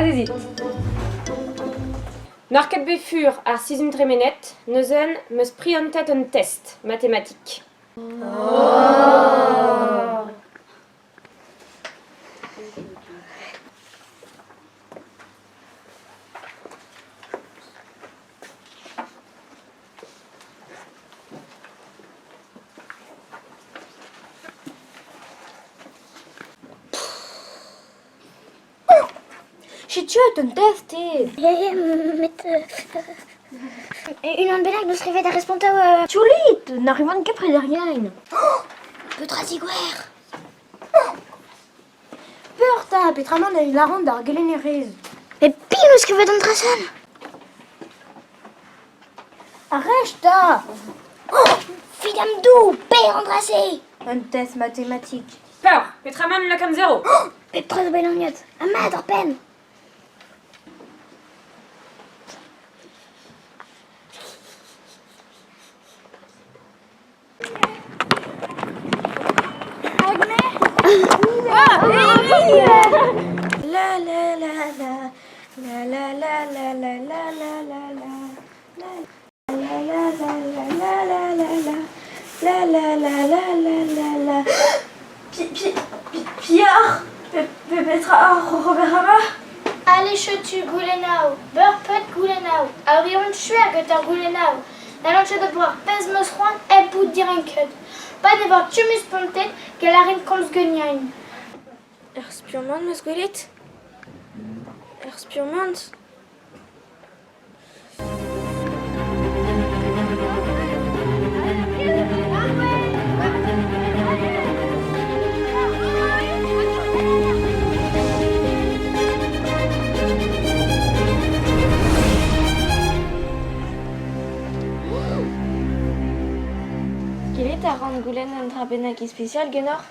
Azezit. N'oc'h ket bet fur ar sizhun tremenet, neuze 'm eus prientet un test matematik. Setu un test eo. Met unan bennak 'neus skrivet ar respontoù. Tchoulit, n'arrivan ket prederien. Petra zigouer? Peur 'ta, petra emañ da lâran d'ar gelennerez? Met piv 'neus skrivet an dra-sen? Arrest 'ta! Fidamdoù, per an dra-se! Un test matematik. Peur, petra emañ lakaat zero? Pep tra zo bet lagnet, ha mat hor penn! La la la la la la la la la la la la la La la la la la la la la la la la la la la la Pi pi pi Piar Pe petra Robert amañ? Ale setu goulennaou, beurpet goulennaou, ar vihan skuer get ar goulennaou. N'hallan ket ober ar pezh 'm eus c'hoant hep bout direnket. Pa ne vo tummus spontet, gall a rin komz ganin. Ur spurmant 'm eus gwelet. Ur spurmant. Gellet a ran goulenn un dra bennak ispisial ganeoc'h?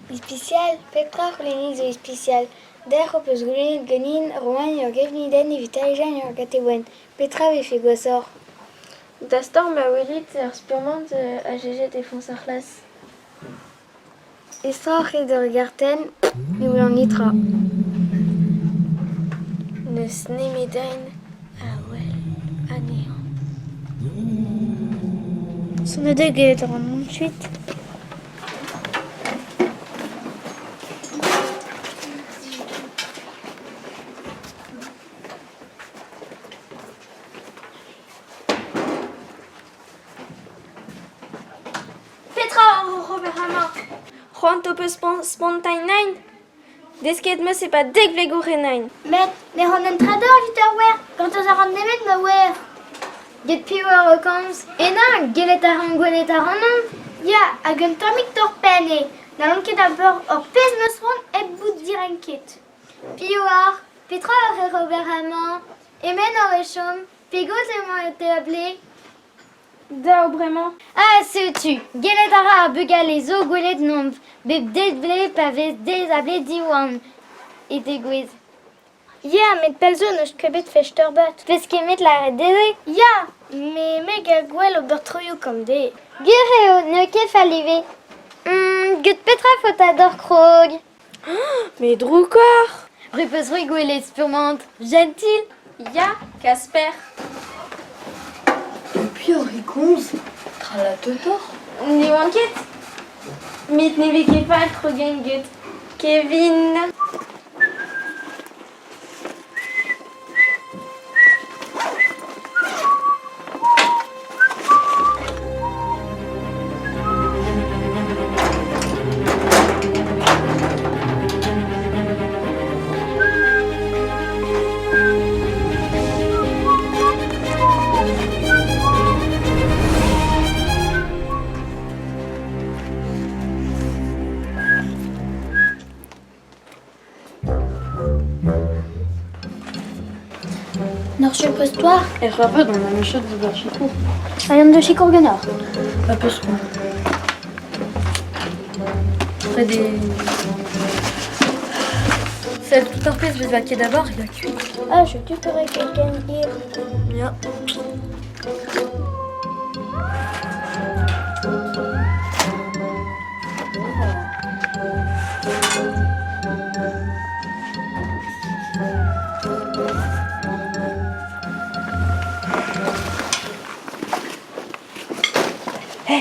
Ispisial? Petra c'houlennit zo ispisial? Dec'h ho peus goulennet ganin roiñ ur gevnidenn evit aejañ ur gatewenn. Petra 'vefe gwashoc'h? Dastorm ma welit ur spurmant a jejet e foñs ar c'hlas. Estroc'h eo d'ur gartenn, ne welan netra. N'eus nemet un a wel anezhañ. Sonadeg eo a ran mont kuit. Petra oc'h ober amañ? C'hoant ho peus spontailh Desket 'm eus e-pad dek vloaz gourenain. Met ne ran un tra d'or evit ur wer, gortoz a ran nemet ma wer. Get piv eo o komz? Enañ, gellet a ran gwelet ac'hanon. Ya, hag un tammig torr-penn eo. N'hallomp ket ober ur pezh 'm eus c'hoant hep bout direnket. Piv oc'h? Petra oc'h ober amañ? E-men oc'h e chom? Pegoulz emañ o teabliñ? Dav bremañ. Ah, setu, gellet a ra ar bugale zo gwelet nomp bep dek vloaz pa vez deiz-ha-bloaz Diwan e degouezh. Ya, met pell zo n'eus ket bet fest turbot. Vez ket met lâret dezhe? Ya, me me gar gwell ober troioù gant dezhe. Gwir eo, n'eo ket fall ivez. Get petra faota d'hor krog? Mais droukoc'h! Repeus-c'hwi gwelet spurmant jentil? Ya, Kasper. Piv e komz? Tralatetoc'h? Ne oan ket. Met ne vez ket fall krogen get Kevin. N'oc'h ket postoir? Er c'hoarved on amechet d'ober sikour. A yann da sikour ganeoc'h? Ha peus c'hoant. Ret eo... Sell tout ar pezh 'vez lakaet a-bar, ya kuit. Ah, je tutorais quelqu'un hier. Ya. Hé,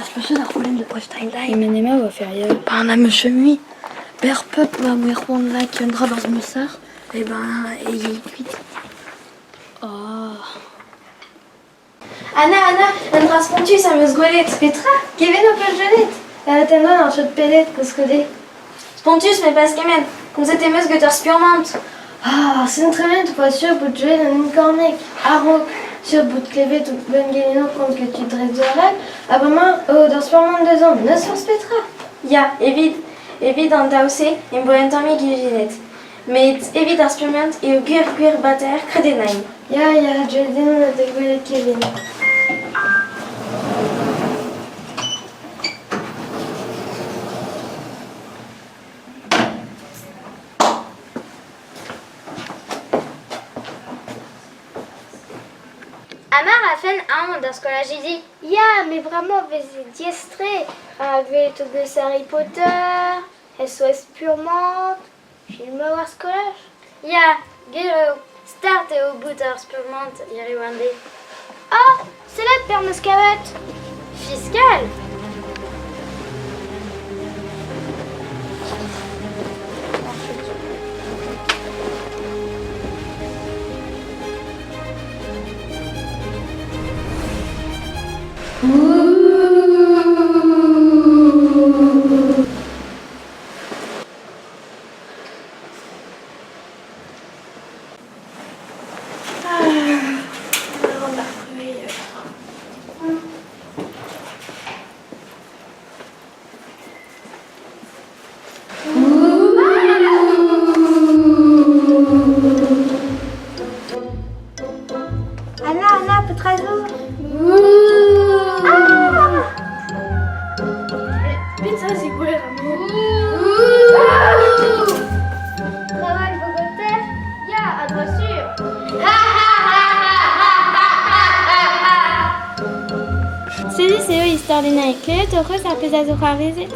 az peus ar c'houlenn de Prestein Emenema oa ferial. Pa na meus mui. Per pep ma mui c'hoant lak un dra barzh ma sac'h, eh ben, e yey kuit. Oh. Anna, Anna, un dra spontus am eus gwelet. Petra? Kevin ho peus gwelet? Lavaret en doa ar chod pedet koulskoude. Spontus met pas kement. Komzet em eus gant ur spurmant. Ah, sen tremen oa sur bout jouet an unkorneg a-raok, sur bout klevet out bengenennoù kont ket tud dreistordinal, ha bremañ eo d'ur spurmant dezhañ, n'eus forzh petra. Ya, evit, evit an daou-se em boa un tammig ijinet. Met evit ar spurmant eo gwir gwir bater kredennañ. Ya, ya, deuet eo da gwelet Kevin. Amar a fenn aon d'ar skolajidi. Ya, met bremañ 'veze diaes-tre rak gwelet o deus Harry Potter, SOS Purement, filmoù ar skolaj. Ya, gwir eo, start eo bout ar spurmant hiriv an deiz. Ah, sellet per 'm eus kavet. Fiskal? Anna, Anna, petra zo? Petra zegouezh amañ? Travail Bogoter? Ya, a dra sur. Sezis eo istor Lenaig. Klevet hoc'h eus ar pezh a zo c'hoarvezet?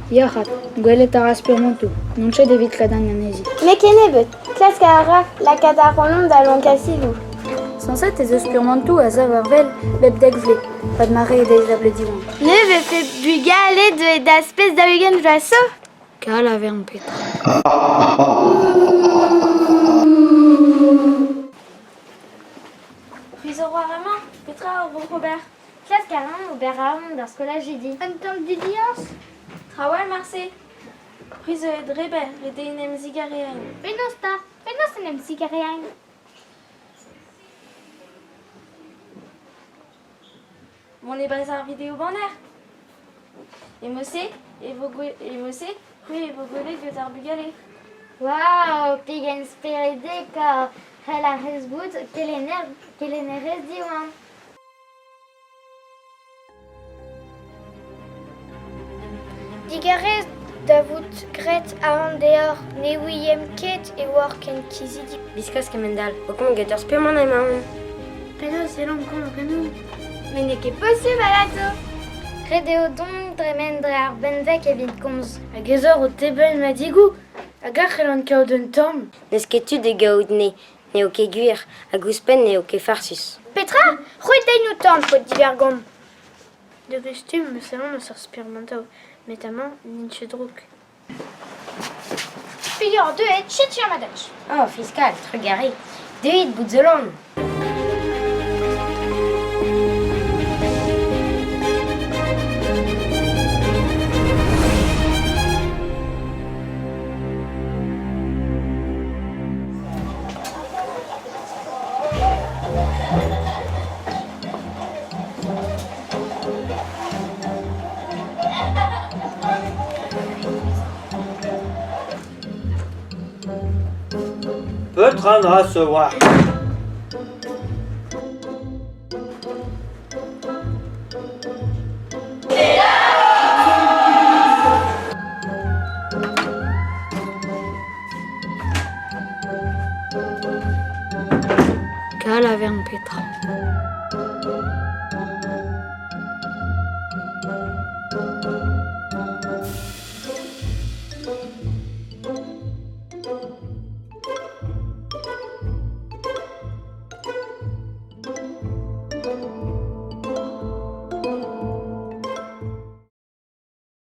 Ya 'vat, gwelet a ra spurmantoù, n'on ket evit kladañ anezhi. N'eo ket nebeut. Klask a ra lakaat ac'hanomp da lonkañ siloù. Sañset ez eus spurmantoù a sav war wel bep dek vloaz, 'pad mare deiz a Blediwan. Ne vefe bugale deuet da spes 40 vloaz zo? Kal a vern petra. C'hwi zo war amañ? Petra a vo ober? Klask a ran ober aon d'ar skolajidi. Un tamm didiañs? Trawal marse. C'hwi zo dre-ber, ret eo en em zigareañ. Penaos 'ta? Penaos en em zigareañ? Mont e-barzh ar video banner. E-mod-se e vo e-mod-se c'hwi e vo gwelet gant ar bugale. Waouh, pegen speredek c'hell ar rez bout kelenner kelennerez Diwan. Digarez da vout graet aon deoc'h ne ouiemp ket e oac'h ken kizidik. Biskoazh kemend-all, o komz get ur spurmant emaon. Penaos e kont ganeomp? Met n'eo ket posubl alato! Ret eo dont tremen dre ar benveg evit komz. Hag ez oc'h o tebriñ madigoù? Hag a c'hellan kaout un tamm? N'eus ket tu da gaout ne, n'eo ket gwir, hag ouzhpenn n'eo ket farsus. Petra? Roit dezhi ho torn, paotr divergont. De stumm eus salon eus ar spurmantoù, met amañ n'int ket drouk. Peger deuet, setu ar madaj. Oh, fiskal, trugarez. Deuit bout zo lan. Petra an dra se oa? Kal a vern petra.